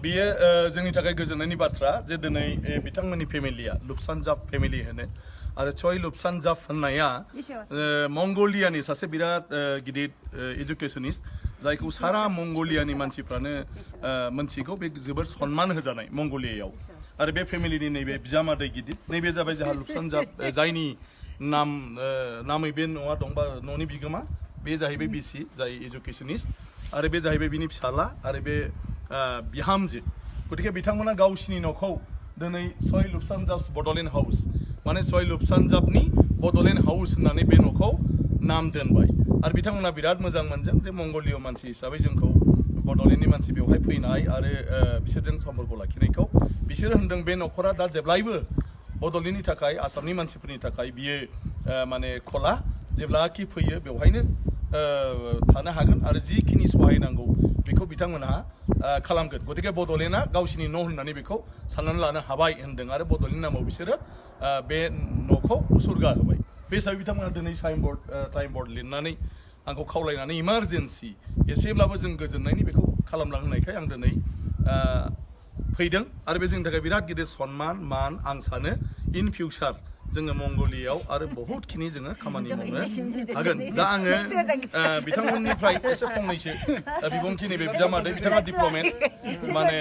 बियो जोंनि थाखाय गोजोननायनि बाथ्रा जे दिनै बिथांमोननि फेमिलिया लुपसानजाब फेमिलि होनो आरो चय लुपसानजाब होननाया मंगलियानि सासे बिराद गिदिर एजुकेशनिस्ट जायखौ सारा मंगलियानि मानसिफ्रानो मोनथिगौ बे जोबोर सन्मान होजानाय मंगलियायाव आरो बे फेमिलिनि नैबे बिजामादै गिदिर नैबे जाबाय जोंहा लुपसानजाब जायनि नामै बे न'आ दं बा न'नि बिगोमा बे जाहैबाय बिसि जाय एजुकेशनिस्ट आरो बे जाहैबाय बिनि फिसाला आरो बे बिहामजो गतिके बिथांमोना गावसिनि न'खौ दिनै सय लुपसानजाब बड'लेण्ड हाउस माने सय लुपसानजाबनि बड'लेण्ड हाउस होननानै बे न'खौ नाम दोनबाय आरो बिथांमोना बिराद मोजां मोनदों जे मंगलिय मानसि हिसाबै जोंखौ बड'लेण्डनि मानसि बेवहाय फैनाय आरो बिसोरजों सम्पर्क लाखिनायखौ बिसोर होनदों बे न'खरा दा जेब्लायबो बड'लेण्डनि थाखाय आसामनि मानसिफोरनि थाखाय बियो माने खला जेब्लाखि फैयो बेवहायनो थानो हागोन आरो जिखिनि सहाय नांगौ बेखौ बिथांमोनहा खालामगोन गतिके बड'लेण्डआ गावसिनि न' होननानै बेखौ साननानै लानो हाबाय होनदों आरो बड'लेण्ड नामाव बिसोरो बे न'खौ उसुरगा होबाय बे हिसाबै बिथांमोना दिनै टाइम बर्ड लिरनानै आंखौ खावलायनानै इमारजेन्सि एसेब्लाबो जों गोजोननायनि बेखौ खालामलांनायखाय आं दिनै फैदों आरो बे जोंनि थाखाय बिराद गिदिर सन्मान मान आं सानो इन फिउचार जोङो मंगलियाव आरो बहुतखिनि जोङो खामानि मावनो हागोन दा आङो बिथांमोननिफ्राय एसे फंनैसो बिबुंथि नैबे बिजामादै बिथाङा डिप्ल'मेट माने